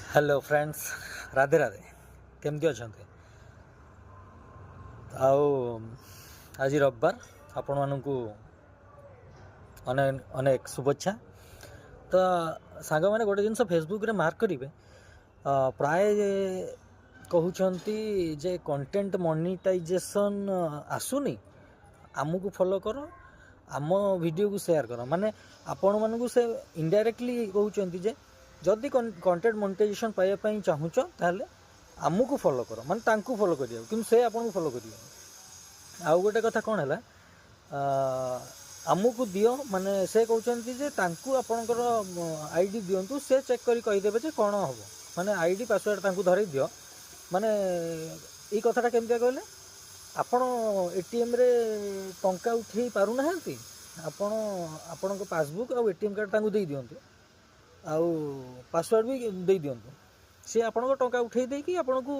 Hello friends, Radhe Radhe. କେମିତି ଅଛନ୍ତି? ଆଉ ଆଜି ରବିବାର, ଆପଣମାନଙ୍କୁ ଅନେକ ଅନେକ ଶୁଭେଚ୍ଛା। ତ ସାଙ୍ଗମାନେ, ଗୋଟେ ଜିନିଷ ଫେସବୁକ୍ରେ ମାର୍କ କରିବେ, ପ୍ରାୟ କହୁଛନ୍ତି ଯେ କଣ୍ଟେଣ୍ଟ ମନିଟାଇଜେସନ୍ ଆସୁନି, ଆମକୁ ଫଲୋ କର, ଆମ ଭିଡ଼ିଓକୁ ସେୟାର କର। ମାନେ ଆପଣମାନଙ୍କୁ ସେ ଇନଡାଇରେକ୍ଟଲି କହୁଛନ୍ତି ଯେ ଯଦି କଣ୍ଟେଣ୍ଟ ମନିଟାଇଜେସନ୍ ପାଇବା ପାଇଁ ଚାହୁଁଛ, ତାହେଲେ ଆମକୁ ଫଲୋ କର। ମାନେ ତାଙ୍କୁ ଫଲୋ କରିବାକୁ, କିନ୍ତୁ ସେ ଆପଣଙ୍କୁ ଫଲୋ କରିବେନି। ଆଉ ଗୋଟେ କଥା କ'ଣ ହେଲା, ଆମକୁ ଦିଅ, ମାନେ ସେ କହୁଛନ୍ତି ଯେ ତାଙ୍କୁ ଆପଣଙ୍କର ଆଇଡ଼ି ଦିଅନ୍ତୁ, ସେ ଚେକ୍ କରି କହିଦେବେ ଯେ କ'ଣ ହେବ। ମାନେ ଆଇଡ଼ି ପାସୱାର୍ଡ଼ ତାଙ୍କୁ ଧରେଇ ଦିଅ। ମାନେ ଏଇ କଥାଟା କେମିତିଆ କହିଲେ, ଆପଣ ଏଟିଏମ୍ରେ ଟଙ୍କା ଉଠେଇ ପାରୁନାହାନ୍ତି, ଆପଣ ଆପଣଙ୍କ ପାସବୁକ୍ ଆଉ ଏଟିଏମ୍ କାର୍ଡ଼ ତାଙ୍କୁ ଦେଇ ଦିଅନ୍ତୁ ଆଉ ପାସୱାର୍ଡ଼ ବି ଦେଇ ଦିଅନ୍ତୁ, ସିଏ ଆପଣଙ୍କ ଟଙ୍କା ଉଠେଇ ଦେଇକି ଆପଣଙ୍କୁ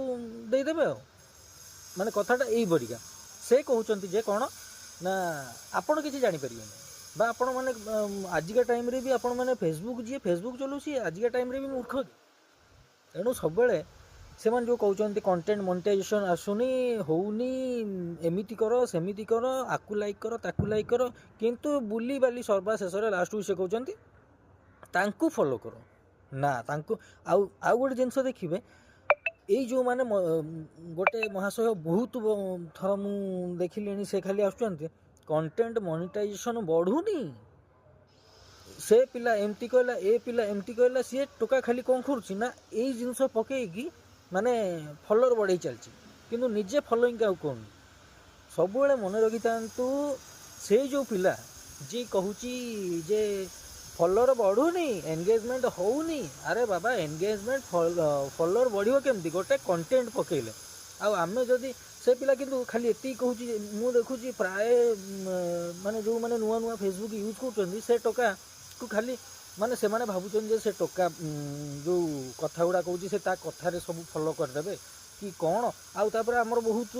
ଦେଇଦେବେ। ଆଉ ମାନେ କଥାଟା ଏଇପରିକା ସେ କହୁଛନ୍ତି ଯେ କ'ଣ ନା ଆପଣ କିଛି ଜାଣିପାରିବେନି ବା ଆପଣମାନେ ଆଜିକା ଟାଇମ୍ରେ ବି ଆପଣମାନେ ଫେସବୁକ୍, ଯିଏ ଫେସବୁକ୍ ଚଲାଉଛି, ଆଜିକା ଟାଇମ୍ରେ ବି ମୂର୍ଖ କି? ତେଣୁ ସବୁବେଳେ ସେମାନେ ଯେଉଁ କହୁଛନ୍ତି କଣ୍ଟେଣ୍ଟ ମନିଟାଇଜେସନ୍ ଆସୁନି, ହେଉନି, ଏମିତି କର, ସେମିତି କର, ଆକୁ ଲାଇକ୍ କର, ତାକୁ ଲାଇକ୍ କର, କିନ୍ତୁ ବୁଲିବାଲି ସର୍ବା ଶେଷରେ ଲାଷ୍ଟକୁ ସେ କହୁଛନ୍ତି ତାଙ୍କୁ ଫଲୋ କର। ନା ତାଙ୍କୁ ଆଉ ଆଉ ଗୋଟେ ଜିନିଷ ଦେଖିବେ, ଏଇ ଯେଉଁମାନେ ଗୋଟେ ମହାଶୟ, ବହୁତ ଥର ମୁଁ ଦେଖିଲିଣି, ସେ ଖାଲି ଆସୁଛନ୍ତି, କଣ୍ଟେଣ୍ଟ ମନିଟାଇଜେସନ୍ ବଢ଼ୁନି, ସେ ପିଲା ଏମିତି କହିଲା, ଏ ପିଲା ଏମିତି କହିଲା। ସିଏ ଟୋକା ଖାଲି କ'ଣ କରୁଛି ନା ଏଇ ଜିନିଷ ପକେଇକି ମାନେ ଫଲୋଅର୍ ବଢ଼େଇ ଚାଲିଛି, କିନ୍ତୁ ନିଜେ ଫଲୋଇଂ କାହାକୁ କରୁନି। ସବୁବେଳେ ମନେ ରଖିଥାନ୍ତୁ, ସେଇ ଯେଉଁ ପିଲା ଯିଏ କହୁଛି ଯେ ଫଲୋଅର୍ ବଢ଼ୁନି, ଏନଗେଜମେଣ୍ଟ ହେଉନି, ଆରେ ବାବା, ଏନଗେଜମେଣ୍ଟ ଫଲୋଅର୍ ବଢ଼ିବ କେମିତି? ଗୋଟେ କଣ୍ଟେଣ୍ଟ ପକେଇଲେ। ଆଉ ଆମେ ଯଦି ସେ ପିଲା କିନ୍ତୁ ଖାଲି ଏତିକି କହୁଛି, ମୁଁ ଦେଖୁଛି ପ୍ରାୟ ମାନେ ଯେଉଁମାନେ ନୂଆ ନୂଆ ଫେସବୁକ୍ ୟୁଜ୍ କରୁଛନ୍ତି, ସେ ଟୋକାକୁ ଖାଲି ମାନେ ସେମାନେ ଭାବୁଛନ୍ତି ଯେ ସେ ଟୋକା ଯେଉଁ କଥା ଗୁଡ଼ା କହୁଛି, ସେ ତା କଥାରେ ସବୁ ଫଲୋ କରିଦେବେ କି କ'ଣ। ଆଉ ତାପରେ ଆମର ବହୁତ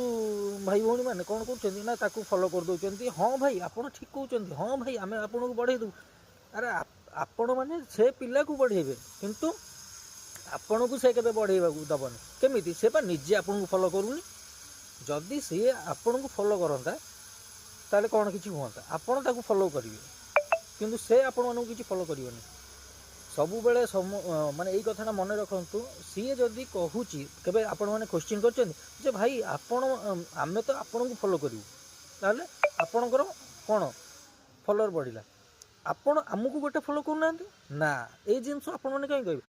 ଭାଇ ଭଉଣୀମାନେ କ'ଣ କରୁଛନ୍ତି ନା ତାକୁ ଫଲୋ କରିଦେଉଛନ୍ତି। ହଁ ଭାଇ, ଆପଣ ଠିକ୍ କହୁଛନ୍ତି, ହଁ ଭାଇ, ଆମେ ଆପଣଙ୍କୁ ବଢ଼େଇ ଦେବୁ। ଆରେ ଆପଣମାନେ ସେ ପିଲାକୁ ବଢ଼େଇବେ, କିନ୍ତୁ ଆପଣଙ୍କୁ ସେ କେବେ ବଢ଼େଇବାକୁ ଦେବନି। କେମିତି? ସେ ପା ନିଜେ ଆପଣଙ୍କୁ ଫଲୋ କରୁନି। ଯଦି ସିଏ ଆପଣଙ୍କୁ ଫଲୋ କରନ୍ତା, ତାହେଲେ କ'ଣ କିଛି ହୁଅନ୍ତା। ଆପଣ ତାକୁ ଫଲୋ କରିବେ, କିନ୍ତୁ ସେ ଆପଣମାନଙ୍କୁ କିଛି ଫଲୋ କରିବନି। ସବୁବେଳେ ମାନେ ଏଇ କଥାଟା ମନେ ରଖନ୍ତୁ। ସିଏ ଯଦି କହୁଛି, କେବେ ଆପଣମାନେ କୋଶ୍ଚିନ୍ କରିଛନ୍ତି ଯେ ଭାଇ, ଆପଣ ଆମେ ତ ଆପଣଙ୍କୁ ଫଲୋ କରିବୁ, ତାହେଲେ ଆପଣଙ୍କର କ'ଣ ଫଲୋଅର୍ ବଢ଼ିଲା? ଆପଣ ଆମକୁ ଗୋଟେ ଫଲୋ କରୁନାହାନ୍ତି ନା? ଏଇ ଜିନିଷ ଆପଣମାନେ କାହିଁ କହିବେ?